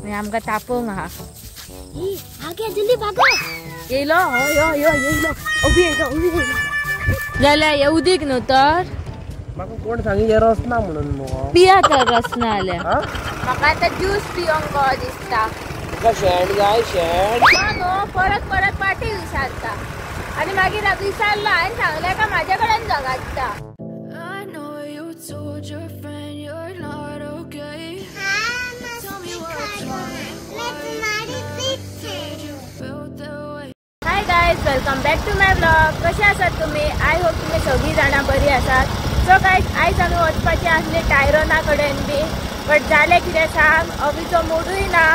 आमकां तापोवंक आहा. जल्दी भागो. येयलो हय हय हय येयलो अभी येयलो अभी येयलो. जाल्यार हे उदीक न्हू तर म्हाका कोण सांगी हे रस ना म्हणून मुगो. पिया तर रस ना जाल्यार. म्हाका आतां ज्यूस पिवंक गो दिसता. तुका शेण जाय शेण. न्हू परत परत पाटी विसारता आनी मागीर विसारलो हांवें सांगलें काय म्हाजे कडेन झगडटा. Hi guys, welcome back to my vlog. कशे आसात तुमी? I hope तुमी सगळीं जाणां बरी आसात. सो गायज, आयज आमी वचपाचे आसले टायरोना कडेन बी, बट जालें कितें सांग, अभिचो मुडूय ना.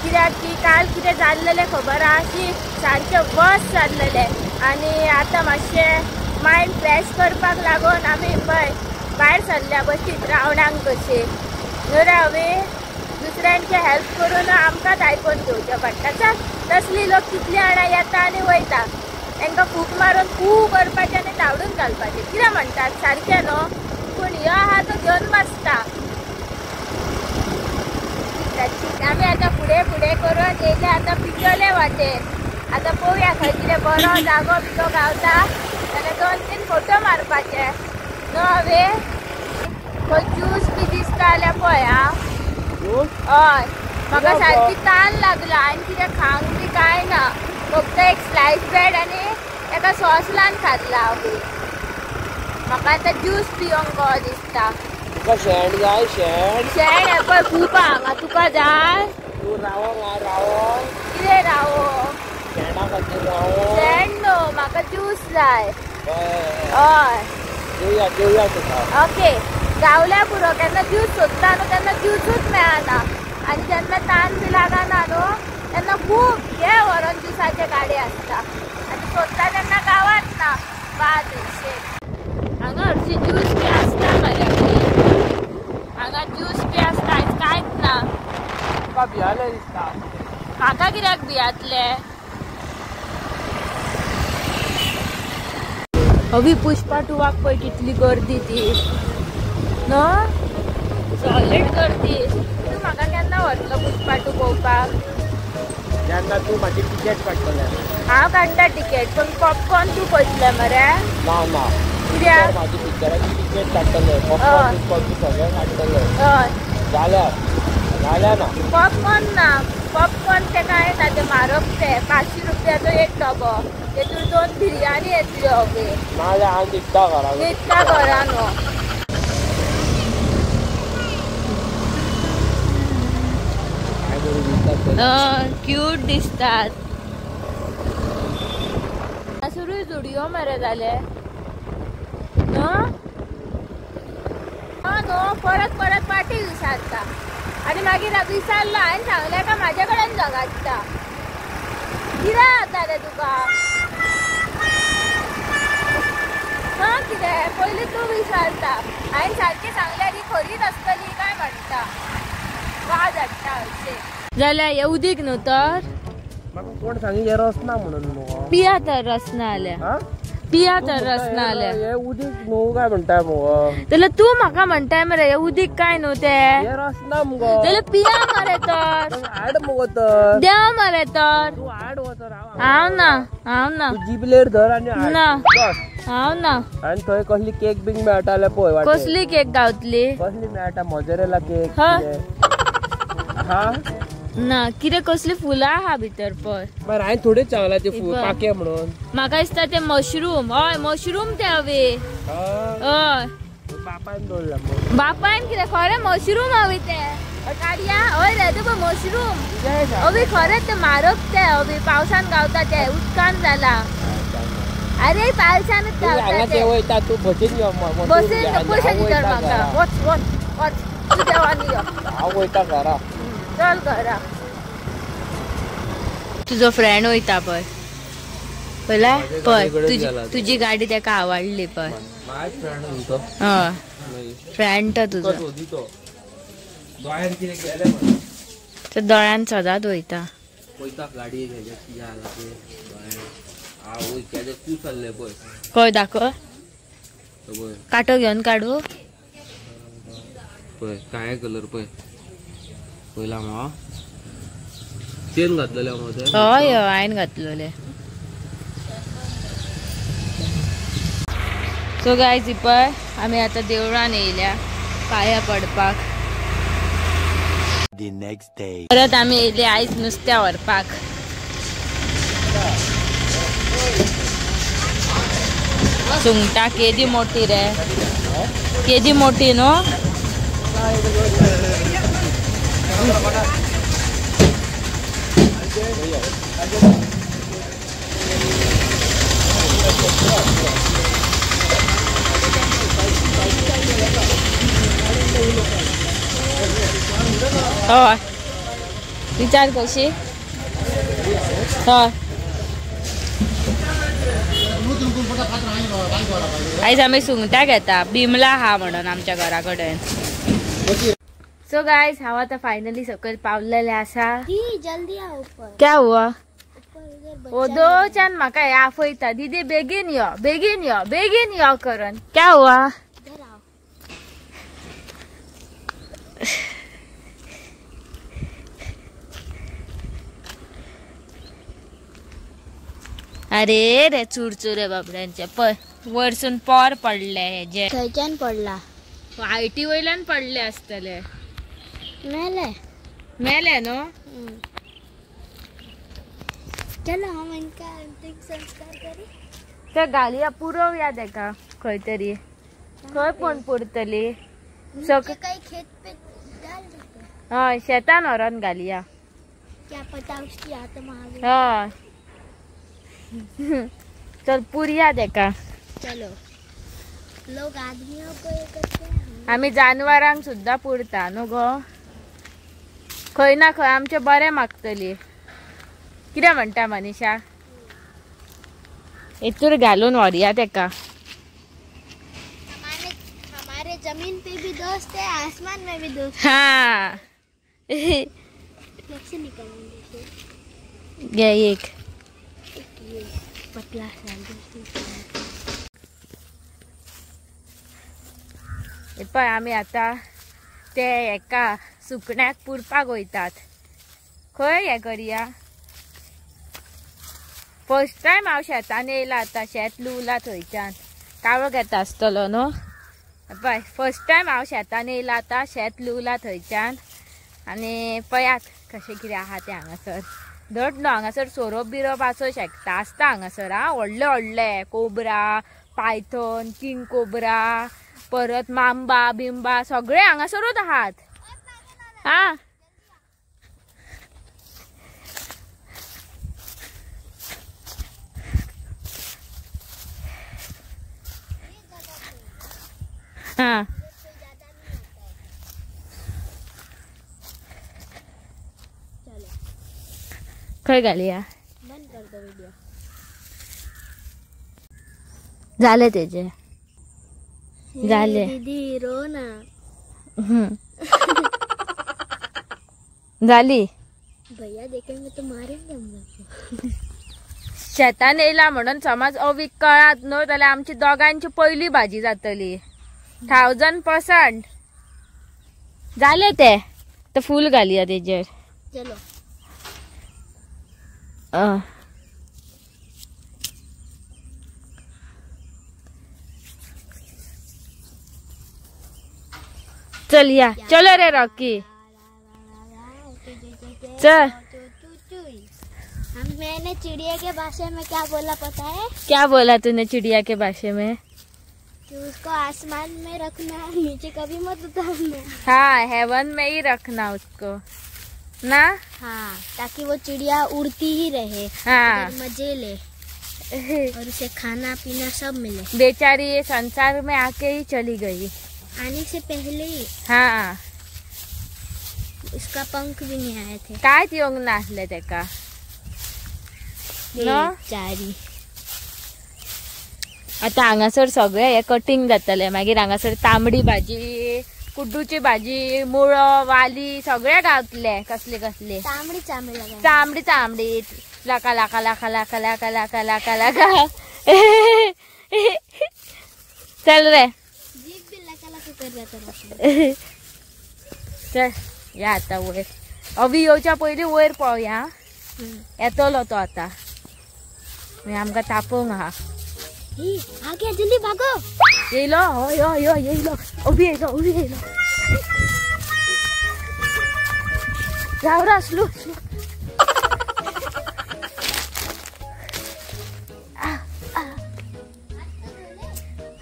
कित्याक की काल कितें जाल्लेलें खबर आहा की सारकें वर्स जाल्लेलें आनी आतां मातशें मायंड फ्रेश करपाक लागून आमी पळय भायर सरल्या बशीत रावणाक कशी. न्हू रे अभी दुसऱ्यांचे हेल्प करून आमकांच आयकून घेवचें पडटा. चल, तसली लोक कितली जाणां येता आनी वयता, तांकां फूक मारून फू करपाचें आनी धांवडून घालपाचें. कितें म्हणटात सारकें न्हू? पूण ह्यो आहा तो घेवन बसता. आमी आतां फुडें फुडें करून येयले आतां पिचोले वाटेर. आतां पळोवया खंय कितें बरो जागो बिगो गावता जाल्यार 2-3 फोटो मारपाचे. न्हू हांवें खंय ज्यूस बी दिसता जाल्यार पळय. आं हय, म्हाका सारकी तान लागला आनी कितें खावंक बी कांय ना. फक्त एक स्लायस ब्रेड आनी एका सॉसलान खाल्ला हांव. म्हाका आतां ज्यूस पिवंक गो दिसता. तुका शेण जाय शेण. शेण हें पळय खूब हांगा. तुका जाय? तूं रावोंक रावोंक. कितें रावोंक? शेणा खातीर रावोंक. शेण न्हू, म्हाका ज्यूस जाय. हय दिवया दिवया तुका. ओके, गावल्या पुरो. केन्ना ज्यूस सोदता न्हू तेन्ना ज्यूसूच मेळना आनी जेन्ना तान बी लागना न्हू तेन्ना खूब घे व्हरोन ज्युसाचे गाडी आसता आनी सोदता तेन्ना गांवात ना. बाद हांगा हरशी ज्यूस बी आसता मरे. हांगा ज्यूस बी आसता, आयज कांयच ना. तुका भियालें दिसता. म्हाका कित्याक भियातले? अभी पुष्पा टूवाक पळय कितली गर्दी ती न्हू, सॉलीड गर्दी. तूं म्हाका केन्ना व्हरतलो पुष्पा टू पळोवपाक? जेन्ना तूं म्हाजी टिकेट काडटलें. हांव काडटा टिकेट, पूण पॉपकॉर्न तूं पळयतलें मरे. ना ना, कित्याक? म्हाजी पिक्चराची टिकेट काडटलें, पॉपकॉर्न बिपकॉर्न तूं सगळें काडटलें. हय जाल्यार जाल्यार ना पॉपकॉर्न ना. पॉपकॉर्न ते कांय ना, ते म्हारग ते 500 रुपयाचो एक डबो, तेतूर 2 बिरयानी येतल्यो. ओके, नाजाल्यार हांव न्हिदता घरा. न्हिदता घरा न्हू. क्यूट दिसतात. सुरूय जुडयो मरे जाले न्हू. न्हू परत परत पाटी विसारता आनी मागीर विसारलो हांवें सांगलें काय म्हाजे कडेन झगडटा. कितें जाता रे तुका? हा कितें पयलीं तूं विसारता. हांवें सारकें सांगल्यार ही खरीच आसतली काय म्हणटा. वाज हाडटा हरशें. जाल्यार हे उदीक न्हू तर म्हाका कोण सांगी हे रस ना म्हणून मुगो. पिया तर रस ना जाल्यार. पिया तर रस ना जाल्यार. हे उदीक न्हू काय म्हणटाय मुगो? जाल्यार तूं म्हाका म्हणटाय मरे हे उदीक काय न्हू तें. हे रस ना मुगो. जाल्यार पिया मरे तर. हाड मुगो तर. देव मरे तर. तूं हाड वचोन. हांव ना, हांव ना. तूं जिबलेर धर आनी ना, हांव ना. आनी थंय कसली केक बीन मेळटा जाल्यार पळय. कसली केक गावतली? कसली मेळटा? मोजेरेला केक. हा ना, कितें कसली फुलां आहा भितर पळय. बरें, हांवें थोडेच सांगलां ते फूल पाके म्हणून. म्हाका दिसता ते मशरूम. हय मशरूम ते हवे. हय बापायन दवरला. बापायन कितें खरें मशरूम हवे ते काडया. हय रे तुका मशरूम अवी खरें ते म्हारग ते अवी पावसान गावता ते, उदकान जाला. अरे पावसानच गावता ते. तूं बसीन यो, बसीन पयशे दितर म्हाका. वच वच वच, तूं देवानी यो. हांव वयता घरा. चल घरा. तुजो फ्रेंड वयता पळय. पळयला पळय तुजी गाडी ताका आवडली पळय. हय फ्रेंड तो तुजो. दोळ्यान सदांच वयता. खंय दाखय. कांटो घेवन काडू. पळय काय कलर पळय पयला मा चेन घातलेले मध्ये. हय हांवें घातलेले. सो गायज पळय आमी आतां देवळान येयल्या पांया पडपाक. The next day. परत आमी येयले आयज नुस्त्या व्हरपाक. सुंगटां केदी मोठी रे, केदी मोठी न्हू. हय विचार कशी. हय आयज आमी सुंगटां घेता, बिमला आहा म्हणून आमच्या घरा कडेन. सो गायज हांव आतां फायनली सकयल पावलेलें आसा. जल्दी आ ऊपर. क्या हुआ? ओदोच्यान म्हाका हे आफयता, दीदी बेगीन यो बेगीन यो बेगीन यो करून. क्या हुआ? अरे रे चुरचुरे बाबड्यांचे पळय वरसून पोर पडले. हेजे खंयच्यान पडला? IT वयल्यान पडले आसतले. मेले मेले न्हू. चलो हम इनका अंतिम संस्कार करी. ते घालया पुरोवया तेका खंय तरी. खंय पण पुरतली? खेत पे डाल देते. हय शेतान व्हरोन घालया. क्या पता उसकी आत्मा आ गई. हय चल पुरया तेका. चलो लोग आदमियों को ये करते हैं, आमी जानवरांक सुद्दां पुरता न्हू गो. खंय ना खंय आमचे बरें मागतली. कितें म्हणटा मनीषा? हेतूर घालून व्हरया तेका. हमारे जमीन पे भी दोस्त है, आसमान में भी दोस्त. हाँ घे एक पतला. पळय आमी आतां ते एका सुकण्याक पुरपाक वयतात. खंय हें करया? फर्स्ट टायम हांव शेतान येयलां आतां. शेत लुवलां थंयच्यान कावळो घेता आसतलो न्हू. पळय फर्स्ट टायम हांव शेतान येयलां आतां. शेत लुवलां थंयच्यान आनी पळयात कशें कितें आहा तें हांगासर. धड न्हू हांगासर सोरोप बिरोप आसूं शकता, आसता हांगासर. आं व्हडले व्हडले कोबरा, पायथन, किंग कोबरा, परत मांबा बिंबा सगळे हांगासरूच आहात. आं हाँ खंय घालया? बंद कर दो वीडियो. जाले तेजे जाले. दीदी रो ना. जाली भैया देखेंगे तो मारेंगे हम लोग को. शेतान येयला म्हणून समज अवीक कळात न्हू जाल्यार आमची दोगांची पयली भाजी जातली. 1000%. जाले ते तर फूल घालया तेजेर. चलो चल या, चलो रे रॉकी चल. मैंने चिड़िया के भाषा में क्या बोला पता है? क्या बोला तूने चिड़िया के भाषा में? कि उसको आसमान में रखना, नीचे कभी मत उतारना. हाँ हेवन में ही रखना उसको ना. हाँ ताकि वो चिड़िया उड़ती ही रहे. हाँ मजे ले और उसे खाना पीना सब मिले. बेचारी ये संसार में आके ही चली गई, आने से पहले ही. हाँ उसका पंख भी नहीं आए थे. काय येवंक नासले तेका बेचारी. आता हांगासर सगळे हे कटिंग जातले. मागीर हांगासर तांबडी भाजी, कुड्डूची भाजी, मुळो, वाली सगळे गावतले. कसले कसले तांबडी चांबडी तांबडी चांबडी लाका लाका लाका लाका लाका लाका लाका लाका. चल रे चल या आता वयर. अवी येवच्या पयलीं वयर पळोवया. येतलो तो आतां, मागीर आमकां तापोवंक आहा. आ गया, जल्दी भागो. येयलो, हय हय हय येयलो, अभी येयलो, अभी येयलो. राव राव स्लो स्लो.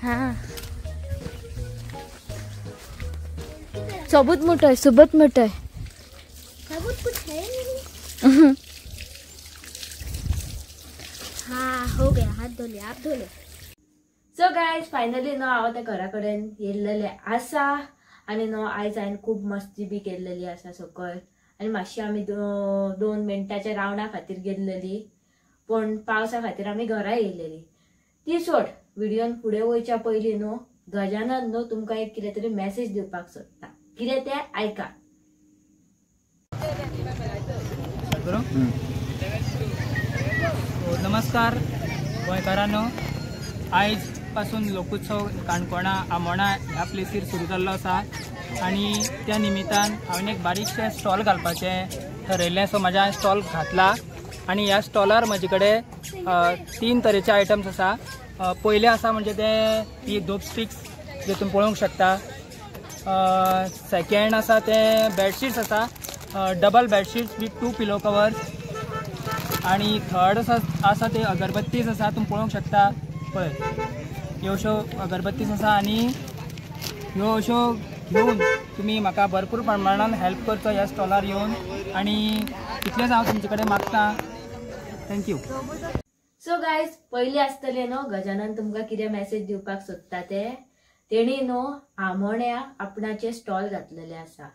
हा सबूत मोठो आहे, सबूत मोठो आहे. सबूत कुछ है नहीं. हाँ हो गया, हात धो लिया, आप धो लो. सो गायज फायनली न्हू हांव आतां घरा कडेन येयल्लेलें आसा आनी न्हू आयज हांवें खूब मस्ती बी केल्लेली आसा सकयल. आनी मातशी आमी 2 मिनटाच्या रावंडा खातीर गेल्लेली, पूण पावसा खातीर आमी घरा येयलेली. ती सोड, व्हिडियोन फुडें वयच्या पयलीं न्हू गजानन न्हू तुमकां एक कितें तरी मॅसेज दिवपाक सोदता, कितें तें आयका. नमस्कार गोंयकारांनो, आयज पासून लोकोत्सव काणकोणा आमोणा ह्या प्लेसीर सुरू जाल्लो आसा आनी त्या निमित्तान हांवें एक बारीकशें स्टॉल घालपाचें ठरयल्लें. सो म्हाज्या स्टॉल घातला आनी ह्या स्टॉलार म्हजे कडेन 3 तरेचे आयटम्स आसा. पयलें आसा म्हणजे ते ही दोप स्टिक्स जे तुमी पळोवंक शकता. सेकेंड आसा ते बेडशीट्स आसा, double bedsheets with 2 pillow covers. आनी थर्ड आसा ते अगरबत्तीस आसा, तुमी पळोवंक शकता. पळय ह्यो अश्यो अगरबत्तीस आसा आनी ह्यो अश्यो घेवन तुमी म्हाका भरपूर प्रमाणान हेल्प करचो ह्या स्टॉलार येवन, आनी इतलेंच हांव तुमचे कडेन मागता. Thank you. So guys पयलीं आसतलें न्हू गजानन तुमकां कितें मॅसेज दिवपाक सोदता ते, तेणी न्हू आमोण्या आपणाचे स्टॉल घातलेले आसा.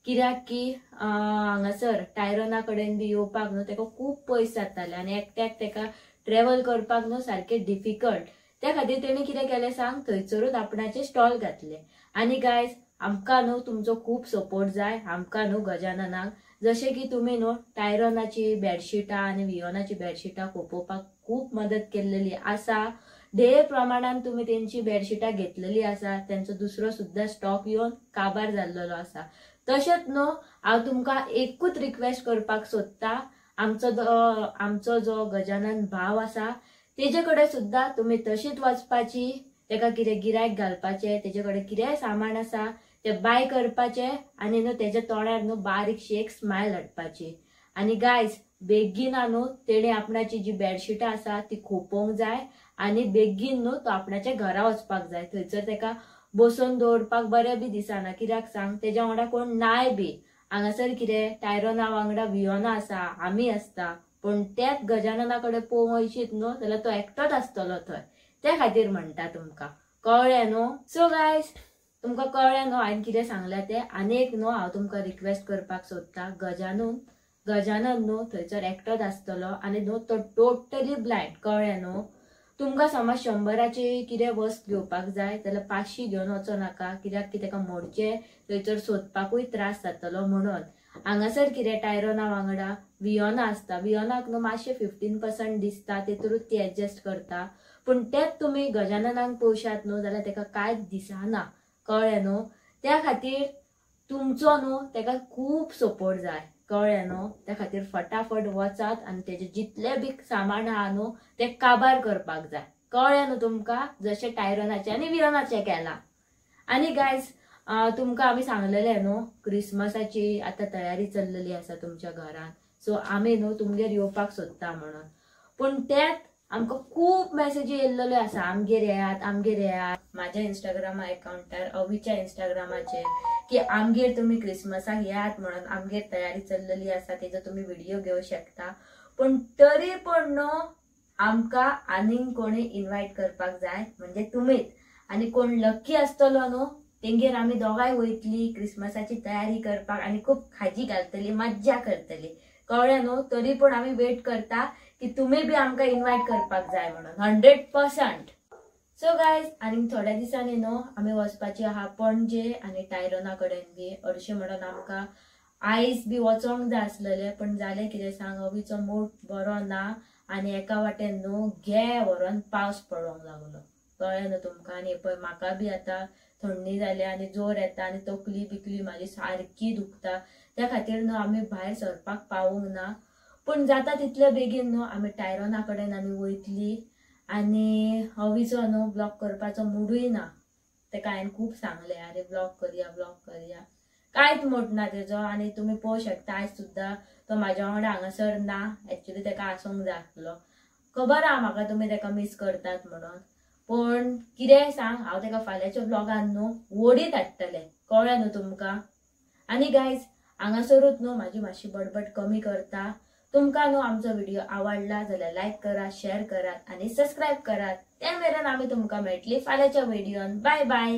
कित्याक की हांगासर टायरोना कडेन बी येवपाक न्हू तेका खूब पयस जाताले आनी एकट्याक तेका ट्रेवल करपाक न्हू सारकें डिफिकल्ट. त्या खातीर तेणी कितें केलें सांग, थंयसरूच आपणाचे स्टॉल घातले. आनी गायज आमकां न्हू तुमचो खूब सपोर्ट जाय, आमकां न्हू गजाननाक, जशें की तुमी न्हू टायरोनाची बेडशिटां आनी वियोनाची बेडशिटां खोपोवपाक खूब मदत केल्लेली आसा. ढेर प्रमाणान तुमी तेंची बेडशिटां घेतलेली आसा, तेंचो दुसरो सुद्दां स्टॉक येवन काबार जाल्लेलो आसा. तशेंच न्हू हांव तुमकां एकूच रिक्वेस्ट करपाक सोदता, आमचो जो गजानन भाव आसा तेजे कडेन सुद्दां तुमी तशीच वचपाची, तेका कितें गिरायक घालपाचें, तेजे कडेन कितेंय सामान आसा तें बाय करपाचें आनी न्हू तेज्या तोंडार न्हू बारीकशी एक स्मायल हाडपाची. आनी गायज बेगीन न्हू तेणें आपणाची जी बेडशिटां आसा ती खोपोवंक जाय आनी बेगीन न्हू तो आपणाच्या घरा वचपाक जाय. थंयसर तेका बसोवन दवरपाक बरें बी दिसना, कित्याक सांग तेज्या वांगडा कोण नाय बी. हांगासर कितें टायरोना वांगडा वियोना आसा, आमी आसता, पूण त्याच गजानना कडेन पळोवंक वयशीत न्हू जाल्यार तो एकटोच आसतलो थंय. त्या खातीर म्हणटा तुमकां, कळ्ळें न्हू? सो गायज तुमकां कळ्ळें न्हू हांवें कितें सांगलां तें. आनी एक न्हू हांव तुमकां रिक्वेस्ट करपाक सोदता, गजानन न्हू थंयसर एकटोच आसतलो आनी न्हू तो टोटली ब्लायंड, कळ्ळें न्हू? तुमकां समज 100ची कितें वस्त घेवपाक जाय जाल्यार 500 घेवन वचो नाका, कित्याक की तेका मोडचें थंयसर सोदपाकूय त्रास जातलो. म्हणून हांगासर कितें टायरोना वांगडा वियोना आसता, वियोनाक न्हू मातशें 15% दिसता, तेतूरूच ती एडजस्ट करता. पूण तेच तुमी गजाननाक पळोवशात न्हू जाल्यार तेका कांयच दिसना, कळ्ळें न्हू? त्या खातीर तुमचो न्हू तेका खूब सपोर्ट जाय, कळ्ळें न्हू? त्या खातीर फटाफट वचात आनी तेजें जितलें बी सामान आहा न्हू तें काबार करपाक जाय, कळ्ळें न्हू तुमकां? जशें टायरोनाचें आनी वियोनाचें केलां. आनी गायज तुमकां आमी सांगलेलें न्हू क्रिसमसाची आतां तयारी चल्लेली आसा तुमच्या घरान, सो आमी न्हू तुमगेर येवपाक सोदता म्हणून. पूण त्यात आमकां खूब मॅसेजी येयल्लेल्यो आसा, आमगेर येयात आमगेर येयात. म्हाज्या इंस्टाग्रामा एकावंटार, अवीच्या इंस्टाग्रामाचेर की आमगेर तुमी क्रिसमसाक येयात म्हणून, आमगेर तयारी चल्लेली आसा, तेजो तुमी व्हिडिओ घेवं शकता. पूण तरी पण न्हू आमकां आनीक कोणी इनवायट करपाक जाय म्हणजे तुमीच. आनी कोण लकी आसतलो न्हू तेंगेर आमी दोगांय वयतली क्रिसमसाची तयारी करपाक आनी खूब खाजी घालतली, मज्जा करतली, कळ्ळें न्हू? तरी पण आमी वेट करता की तुमी बी आमकां इनवायट करपाक जाय म्हणून 100%. सो गायज आनीक थोड्या दिसांनी न्हू आमी वचपाची आहा पणजे आनी टायरोना कडेन बी. हरशीं म्हणून आमकां आयज बी वचोंक जाय आसलेलें, पण जालें कितें सांग, अवीचो मूड बरो ना आनी एका वाटेन न्हू घे व्हरोन पावस पडोंक लागलो, कळ्ळें न्हू तुमकां? आनी पळय म्हाका बी आतां थंडी जाल्या आनी जोर येता आनी तकली बिकली म्हाजी सारकी दुखता, त्या खातीर न्हू आमी भायर सरपाक पावूंक ना. पूण जाता तितले बेगीन न्हू आमी टायरोना कडेन आमी वयतली. आनी हवीचो न्हू ब्लॉग करपाचो मुडूय ना. तेका हांवें खूब सांगलें अरे ब्लॉग करया ब्लॉग करया, कांयच मोड ना तेजो. आनी तुमी पळोवंक शकता आयज सुद्दां तो म्हाज्या वांगडा हांगासर ना. एक्चुली तेका आसूंक जाय आसलो. खबर आहा म्हाका तुमी तेका मीस करतात म्हणून, पूण कितेंय सांग हांव तेका फाल्यांच्या ब्लॉगान न्हू वोडीत हाडटलें, कळ्ळें न्हू तुमकां. आनी गायज हांगासरूच न्हू म्हाजी मातशी बडबड कमी करता. तुमकां न्हू आमचो व्हिडिओ आवडला जाल्यार लायक करात, शेअर करात आनी सबस्क्रायब करात. ते मेरेन आमी तुमकां मेळटली फाल्यांच्या व्हिडियोन. बाय बाय.